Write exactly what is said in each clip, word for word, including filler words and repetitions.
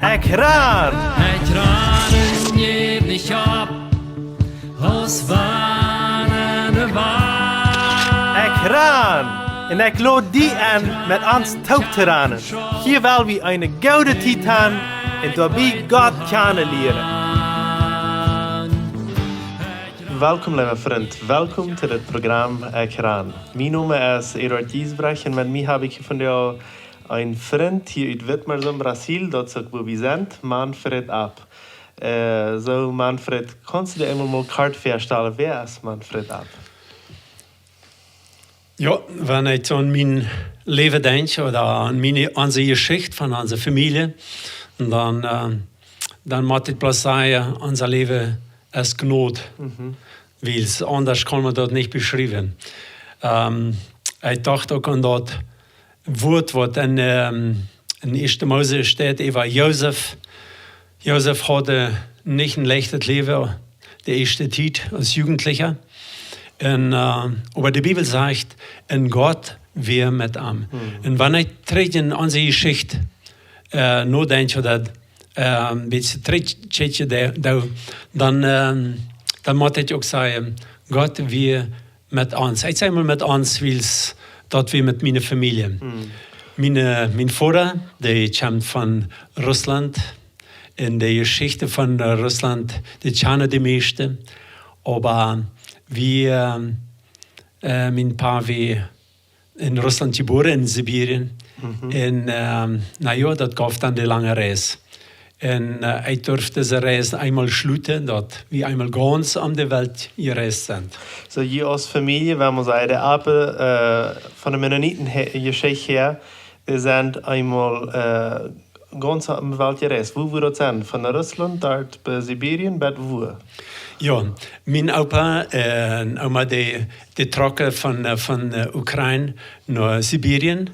Ekjran! Ekjran, jäw nich opp, aus wann de Wal. Ekjran! Un ekj lod die enn, met ons toop to ranen. Hia well wie eene goode Tiet han un doabie Gott kjanen lieren. Welkom, leewa Frint. Welkom to dit Program Ekjran. Mien Nomen es Eduard Giesbrecht un met mie hab ekj hia vondoag een Frint hia ut Witmarsum, Brasil, daut es uk wua wie sent, Manfred App. Äh, soo, Manfred, kaust du die eemol mol kort väastalen, wäa es Manfred App? Jo, wan ekj aun mien Läwen denkj ooda aun miene, onse Jeschicht von onse Famielje, dan, äh, dan mott ekj bloos sajen, onse Läwen es Jnod. Wiels aundasch kaun maun daut nich beschriewen. Ähm, ekj docht uk aun daut Wuat, waut enn, ähm, enn ieeschte Mose steit äwa Josef. Josef haud nich een leichtet Läwen, de ieeschte Tiet aus Jugentlicha. Un, äh, oba de Bibel sajcht, un Gott wia met am. Un wan ekj trigj aun onse Jeschicht, äh, nodenkj, ooda, ähm, bät trigjkjikjen doo, dan, ähm, dan mott ekj uk sajen, Gott wia met ons. Ekj saj mol met ons, wiels daut wia met miene Famielje. Miene, mien Voda, dee kjemt von Russlaunt. Un de Jeschicht von, äh, Russlaunt, dee kjanen de mieeschte. Oba wie, ähm, äh, mien Pa wia enn Russlaunt jebuaren, enn Sibirien. Un, ähm, na jo, daut jeef dan de lange Reis. Un, äh, ekj durf dise Reis eemol schluten, daut wie eemol gaunz om de Welt jereist sent. Soo, jie aus Famielje, wan maun sajcht, de App, äh, von de Mennoniten he-, Jeschicht häa, dee sent eemol, äh, gaunz om de Welt jereist. Wua wia daut dan? Von Russlaunt, doa bie Sibirien, bat wua? Jo, mien Opa, äh, un Oma, dee, dee trocken von, äh, von, äh, Ukraine no Sibirien.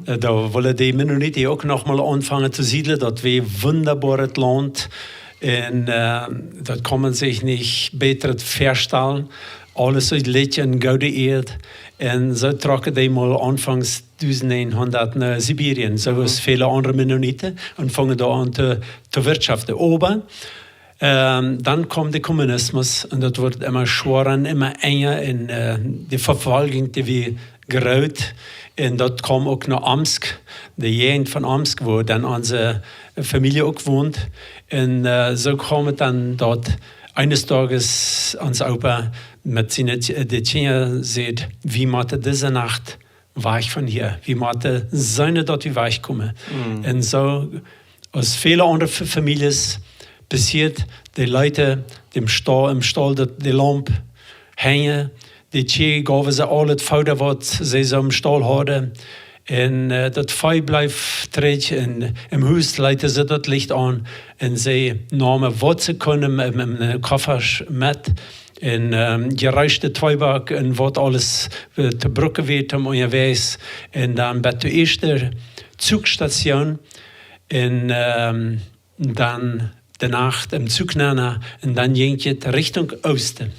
Äh, doa wullen de Mennoniten uk noch mol aunfangen to siedlen. Daut wia een wundaboaret Launt. Un, äh, daut kaun maun sikj nich bäta väastalen. Aules soo leew un goode Ieed. Un soo trocken dee mol aunfangs dusent näajenhundat no Sibirien, soo aus väle aundre Mennoniten, un fungen doa aun to, to wirtschaften. Oba, ähm, dan kjeem de Kommunismus un daut wort emma schwoara un emma enja un, äh, de Vefoljunk, dee wia groot. Un daut kjeem uk no Omsk, de Jäajent von Omsk, wua dan onse Famielje uk wont. Un, äh, soo kjeem et dan daut eenes Tages ons Opa met siene, de Kjinja säd, wie motten dise Nacht wajch von hia. Wie motten seenen, daut wie wajchkomen. Un soo, aus väle aundre Fa-, Famieljes passieet, dee leeten däm Staul, em Staul daut, de Laump henjen, de Kjieej jeewen see aul daut Fooda, waut see soo em Staul hauden. Un, äh, daut Vee bleef trigj un em Hus leeten see daut Licht aun. Un see neemen, waut see kunnen, em, em, em Koffa met. Un, ähm, jereischte Tweeback un waut aules, äh, to brucken wia, om unjawäajes. Un dan bat de ieeschte Zugstation. Un, ähm, dan de Nacht em Zug nenn. Un dan jinkj et Richtunk Oosten.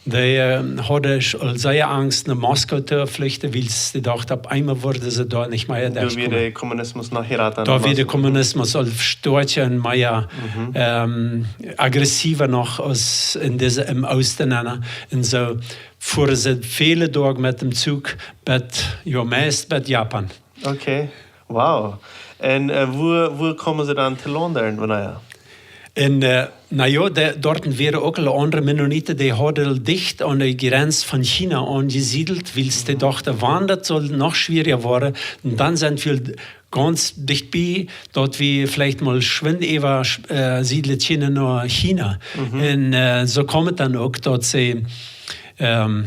Dee, ähm, hauden aul sea Angst, no Moskau to flichten, wiels dee dochten, opp eemol wudden see doa nich mea derchkomen. Doa wia de Kommunismus noch hia. Doa wia de Kommunismus aul stoakja un mea, ähm, aggressiva noch aus enn dise, em Oosten nenn. Un soo fuaren see väle Doag met däm Zug bat, jo, meist bat Japan. Okay, wow. Un, äh, wua, wua kjeemen see dan to Launt, wan, na jo? Un, äh, na jo, de, doa wieren uk aul aundre Mennoniten, dee hauden dicht aun de Jrenz von China aunjesiedelt, wiels dee dochten, wan daut saul noch schwieriga woaren, dan sent wie gaunz dicht bie, daut wie veleicht mol schwind äwa, äh, siedlen kjennen no China. Un, äh, soo kjeem et dan uk, daut see, ähm,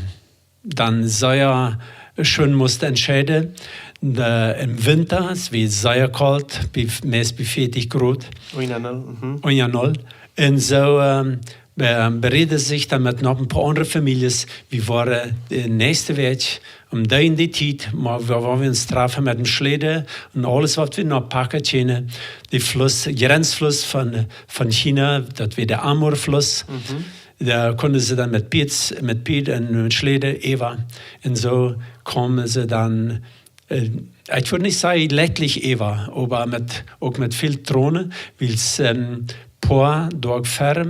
dan sea schwind musten entscheiden. De, em Winta, et wia sea kolt, bie, meist bie vieetich Grod. Unja null. Un soo, ähm, be-, bereeden sikj dan met noch een poa aundre Famieljes. Wie woaren de näakjste Wäakj om dee un dee Tiet, mau wie, woaren wie ons trafen met däm Schläden un aules, waut wie noch packen kjennen. De Fluss, Jrenzfluss von, von China, daut wia de Amurfluss. Doa kunnen see dan met Pieed, met Pieed un met Schläden äwa. Un soo kjeemen see dan äh, ekj wudd nich sajen lettlich äwa, oba met, uk met väl Tronen, wiels, ähm, poa Doag ver,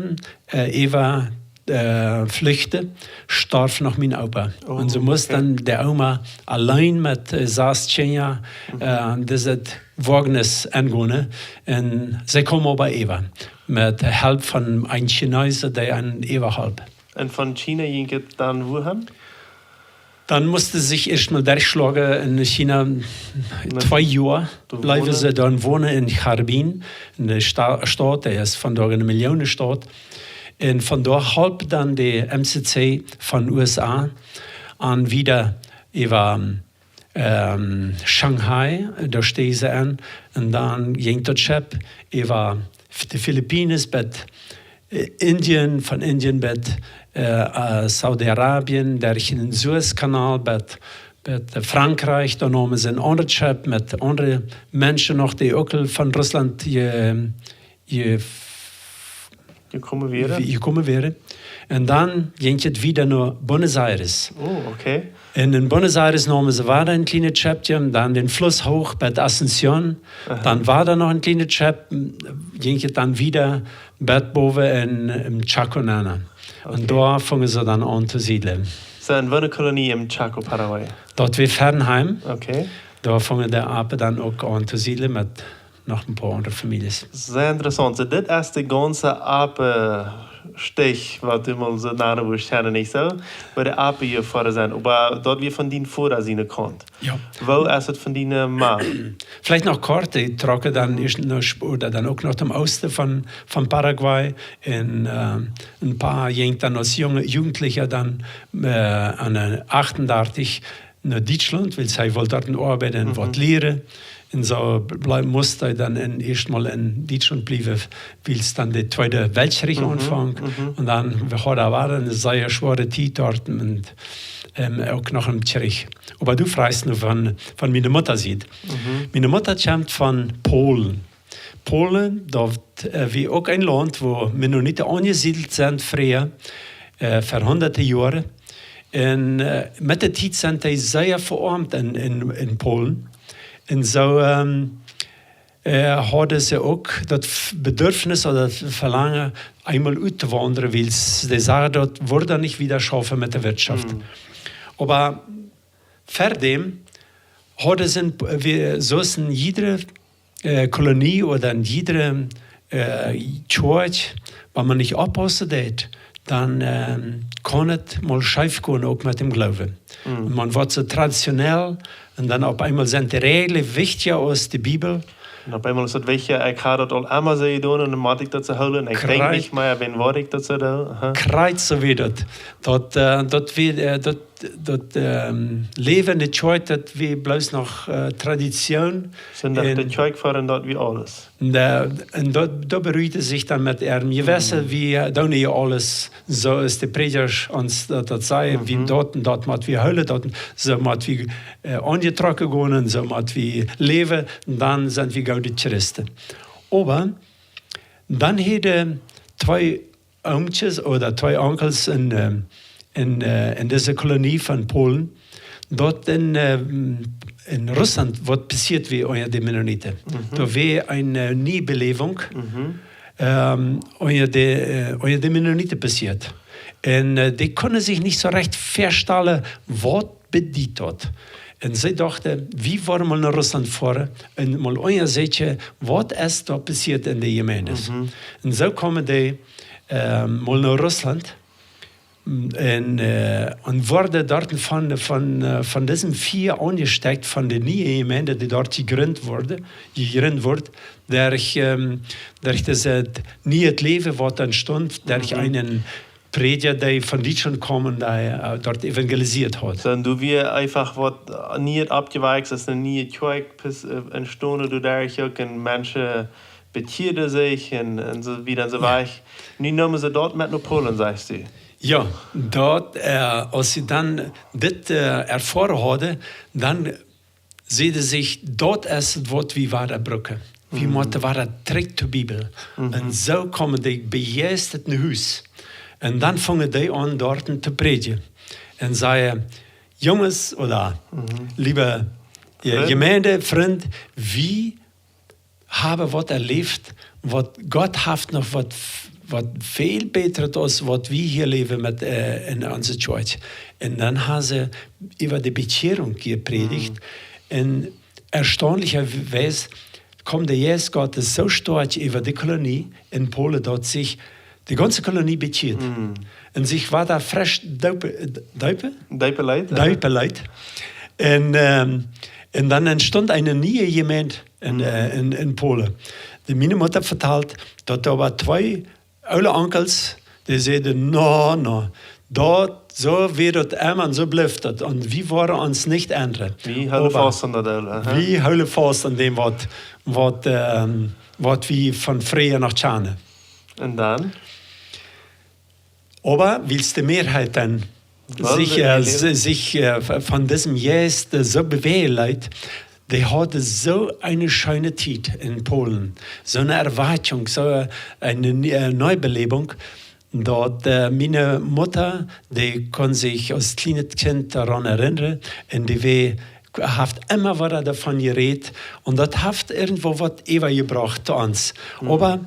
äh, äwa, äh, flüchte, storf noch mien Opa. Oh, un soo must okay. Dan de Oma auleen met, äh, sas Kjinja, äh, dise Wagnis aungonen. Un see kjeem oba äwa. Met Help von een Chinees, dee an äwa holp. Un von China jinkj et dan wuahan? Dan must see sikj ieescht mol derchschlagen en China. Twee Joa bleewen see dan wonen en Harbin, en de Sta-, Staut, dee es vondoag eene Millionenstaut. Un vondoag holp dan de M C C von U S A an wieda äwa, ähm, Shanghai, doa stieejen see aun. Un dan jinkj daut Schepp äwa de Philippinen bat, äh, Indien, von Indien bat, äh, äh, Saudi-Arabien, derch dän Suezkanal bat, bat, äh, Frankjrikj. Doa neemen see een aundret Schepp met aundre Menschen noch, dee uk aul von Russlaunt je-, je-, Jekomen wieren? Jekomen wieren. Un dan jinkj et wieda no Buenos Aires. Oh, okay. Un en Buenos Aires neemen see wada een kjlienet Scheppche, dan dän Fluss hooch bat Asunción. Aha. Dan wada noch een kjlienet Schepp, jinkj et dan wieda bat bowen en, em Chaco nenn. Un doa fungen see dan aun to siedlen. Soo, en woone Kolonie em Chaco, Paraguay? Daut wia Fernheim. Okay. Doa fungen de Apen dan uk aun to siedlen met noch een poa aundre Famieljes. Sea interessaunt. Soo, dit es de gaunze Apenstich, waut du mol soo nanen wurscht, nich soo? Woo de Apen hia ver sent. Oba daut wia von dien Voda siene Kaunt. Jo. Woo es et von diene Ma? Veleicht noch kort, dee trocken dan ieescht no Sp-, ooda dan uk noch tom Oosten von, von Paraguay. Un, äh, een poa jinkj dan aus junge, Jugendlicher dan, äh, aun de achtundartich no Dietschlaunt, wiels hee wull doa oabeiden un waut lieren. Un soo bleef, must hee dan en, ieescht mol en Dietschlaunt bliewen, wiels dan de Tweede Weltkjrich aunfunk. Un dan haud hee wada eene sea schwoare Tiet doa un, ähm, uk noch em Kjrich. Oba du froagst nu von, von miene Mutta Sied. Miene Mutta kjemt von Polen. Polen, daut, äh, wia uk een Launt, wua Mennoniten aunjesiedelt sent, fräa, äh, ver hunderte Joaren. Un, äh, met de Tiet sent dee sea veoamt en, en, en Polen. Un soo, ähm, äh, hauden see uk daut F-, Bedürfnis ooda daut Velangen, eemol uttowaundren, wiels see sagen, daut wudd nich wieda schaufen met de Wirtschaft. Oba ver däm hauden see, wia, soo aus en jiedre äh, Kolonie ooda en jiedre, äh, Kjoakj, wan maun nich oppaussen deit, dan, ähm, kaun et mol scheef gonen, uk met däm Gloowen. Un maun woat soo traditionell un dan opp eemol sent de Räajlen wichtja aus de Bibel. Un opp eemol es et wichtja, ekj hab daut aul emma soo jedonen un dan mott ekj daut soo hoolen. Ekj denkj nich mea, wan woa ekj daut soo doo. Aha. Krakjt soo wia daut. Daut, äh, daut wia, äh, daut daut, ähm, Läwen en de Kjoakj, daut wia bloos noch, äh, Tradition. Sindach, de Kjoakj ver, un daut wia aules. Un, äh, un daut, daut beruhigten see sikj dan met äa Jewessen, wie, äh, doonen hia aules, soo aus de Prädja ons daut, daut säd, wie daut un daut mott wie hoolen, daut un soo mott wie, äh, aunjetrocken gonen, un soo mott wie läwen, un dan sent wie goode Christen. Oba dan hauden twee Oomkjes ooda twee Onkels en, ähm, en, äh, en dise Kolonie von Polen, daut en, ähm, en Russlaunt waut passieet wia unja de Mennoniten. Doa wia eene, äh, niee Beläwunk, ähm, unja de, äh, unja de Mennoniten passieet. Un, äh, dee kunnen sikj nich soo rajcht väastalen, waut bediet daut. Un see dochten, wie woaren mol no Russlaunt foaren un mol unjasäkjen, waut es doa passieet en de Jemeenten. Un soo kjeemen dee, ähm, mol no Russlaunt. Un, äh, un worden doa von, von, äh, von dise Fia aunjestekjt, von de niee Jemeent, dee doa jejrint wort, jejrint wort, derch, ähm, derch daut niee Läwen, waut entstunt, derch eenen Prädja, dee von Dietschlaunt kjeem, dee, äh, doa evangelisiert haud. Soo, doa wia eefach waut, äh, nie oppjewossen es, eene niee Kjoakj, äh, entstunt, doaderch uk, un Menschen bekjieeden sikj un, un soo wieda un soo wieda. Nu neemen see daut met no Polen, sajchst du? Jo, daut, äh, aus see dan dit, äh, erfoaren hauden, dan säden see, daut es waut wie wada brucken. Wie motten wada trigj to Bibel. Un soo kjeemen dee bejeistat no Hus. Un dan fungen dee aun doa to prädjen. Un säden, Junges ooda liebe Jo, Frind. Jemeent, Frind, wie haben waut erläft, waut Gott haft noch waut, waut väl bätret aus waut wie hia läwen met, äh, en onse Church. Un dan haben see äwa de Bekjierunk jeprädicht. Mhm. Un erstaunlicherweise kjeem de Jeist Gottes soo stoakj äwa de Kolonie en Polen, daut sikj de gaunze Kolonie bekjieed. Mm. Un sikj wada fresch deepe, deepe? Deepe leet, aha. Deepe leet. Un, ähm, un dan entstunt eene niee Jemeent en, mm, äh, en, en Polen. De, miene Mutta vetalt, daut doa wia twee oole Onkels, dee säden: "No, no, daut, soo wia daut emma un soo blift daut. Un wie woaren ons nich endren." Wie hoolen faust aun daut Oole, aha. Wie hoolen faust aun däm, waut, waut, ähm, waut wie von freeha noch kjanen. Un dan? Oba wiels de Mearheit dan sikj, äh, si-, sikj, äh, v-, von disem Jeist, äh, soo bewäajen leet, dee hauden soo eene scheene Tiet en Polen, soo eene Erwakjunk, soo eene, äh, Neubelebunk, daut, äh, miene Mutta, dee kunn sikj aus kjlienet Kjint doaraun erinnren, un dee wia, haft emma wada doavon jerät, un daut haft irjentwoo waut äwajebrocht to ons. Mhm. Oba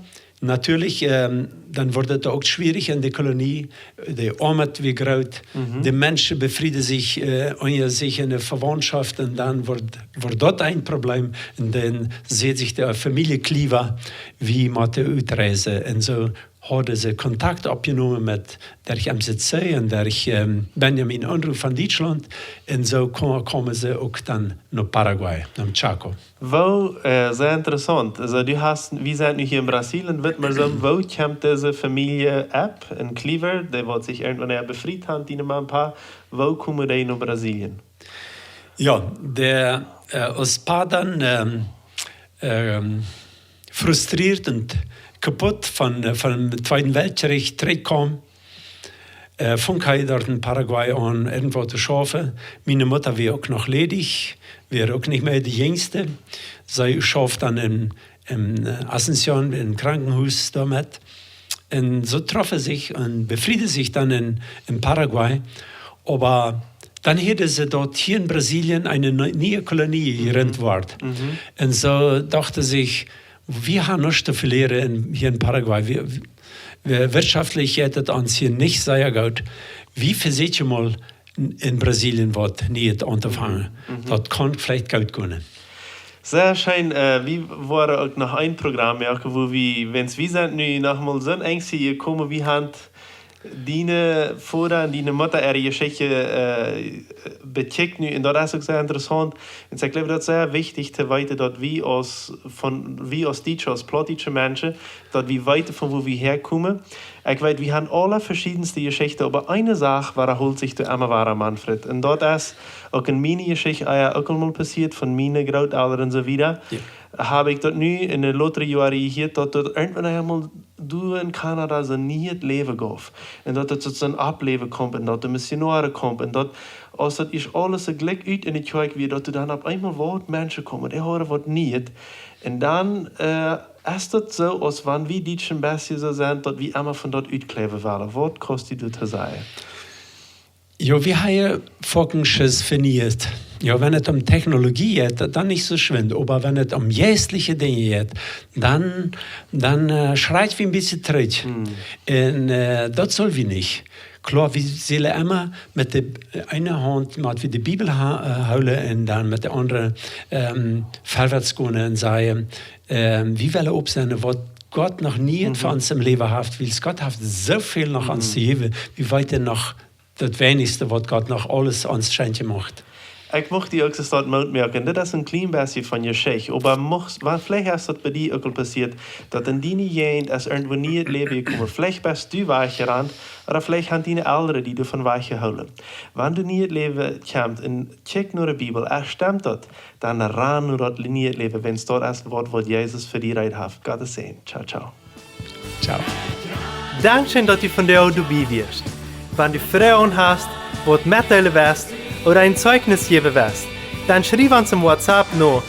natieedlich, ähm, dan wort et uk schwierich en de Kolonie, de Oamoot wia groot, mhm, de Menschen befrieden sikj, äh, unja sikj en de Vewauntschoft, un dan wort, wort daut een Problem, un dan säd sikj de Famieljekliewa, wie motten utreisen, un soo hauden see Kontakt oppjenomen met, derch M C C un derch, ähm, Benjamin Unruh von Dietschlaunt. Un soo ko-, kjeemen see uk dan no Paraguay, no Chaco. Woo, äh, sea interessaunt. Aulsoo, du hast, wie sent nu hia en Brasilien, wilt mau sajen, woo kjemt dise Famielje Epp un Cleaver, dee waut sikj irjentwanea befriet haben, diene Mame un Pape, woo kjeemen dee no Brasilien? Jo, de, äh, aus Pa dan, ähm, ähm, frustrieet un kaput von, äh, von dän Tweeden Weltkjrich trigjkjeem, äh, funk hee doa en Paraguay aun, irjentwoo to schaufen. Miene Mutta wia uk noch lädich, wia uk nich mea de jinjste. See schauft dan en, en, äh, Asunción, em Krankenhus doamet. Un soo troffen see sikj un befrieden sikj dan en, en Paraguay. Oba dan hieden see, daut hia en Brasilien eene nie-, niee Kolonie, mhm, jejrint wort. Mhm. Un soo dochten see, wie haben nuscht to velieren en, hia en Paraguay. Wie, wie, wirtschaftlich jeit et ons hia nich sea goot. Wie vesieekjen mol en, en Brasilien waut Nieet auntofangen. Mhm. Mhm. Daut kaun veleicht goot gonen. Sea scheen, äh, wie woaren uk noch een Program moaken, wua wie, wiels wie sent nu noch mol soo en Enj jekomen, wie haben diene Voda un diene Mutta äare Jeschicht, äh, bekjikjt nu, un daut es uk sea interessaunt. Un ekj jleew, daut es sea wichtich to weeten, daut wie aus, von, wie aus Dietsche, aus plautdietsche Menschen, daut wie weeten, von wua wie häakomen. Ekj weet, wie haben aule veschiedenste Jeschichten, oba eene Sach wadahoolt sikj doa emma wada, Manfred. Un daut es uk en miene Jeschicht, ah jo, uk aul mol passieet, von miene Grootelren un soo wieda. Jo. Hab ekj daut nu en de latste Joaren jehieet, daut daut irjentwanea mol doa en Kanada soo een nieet Läwen jeef. Un daut et soo een Oppläwen kjeem un daut de Missionoaren kjeemen un daut, aus daut ieescht aules soo jlikj ut en de Kjoakj wia, daut du dan opp eemol waut Menschen kjeemen, dee hieren waut Nieet. Un dan, äh, es daut soo, aus wan wie Dietsche een bät soo sent, daut wie emma von daut utkjliewen wellen? Waut kaust du doatoo sajen? Jo, wie haben foaken Schiss fa Nieet. Jo, wan et om Technologie jeit, dan nich soo schwind, oba wan et om jeistliche Dinja jeit, dan, dan, äh, schrakj wie een bät trigj. Hm. Un, äh, daut sell wie nich. Kloa, wie sellen emma met de eene Haunt, met wie de Bibel ha-, äh, hoolen un dan met de aundre, ähm, verwoats gonen un sajen, ähm, wie wellen oppseenen, waut Gott noch nich, mhm, fa ons em Läwen haft, wiels Gott haft soo väl noch ons, mhm, to jäwen, wie weeten noch daut weinichste, waut Gott noch aules ons schenkjen mucht. Ekj mucht die uk soo Moot moaken. Dit es een kjlien bät von Jeschicht, oba mucht, wan veleicht es daut bie die uk aul passieet, daut en diene Jäajent es irjentwoo nieet Läwen jekomen. Veleicht best du wajchjerant, ooda veleicht haben diene Elren die doavon wajchjehoolen. Wan du nieet Läwen kjemst un kjikjst no de Bibel, es stemt daut, dan ran no daut nieet Läwen, wan daut es waut, waut Jesus fa die reed haft. Gottes Säajen. Ciao, ciao. Ciao. Dankscheen, daut du vondoag doabie wieescht. Wan du Froagen hast, waut metdeelen west ooda een Zeichnis jäwen west, dan schriew ons em WhatsApp no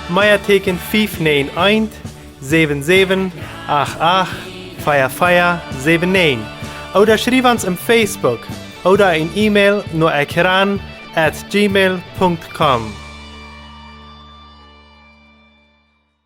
Meateken fief näajen eent, säwen säwen acht acht, vea vea säwen näajen. Ooda schriew ons em Facebook ooda een E-Mail no ekran at gmail punkt com.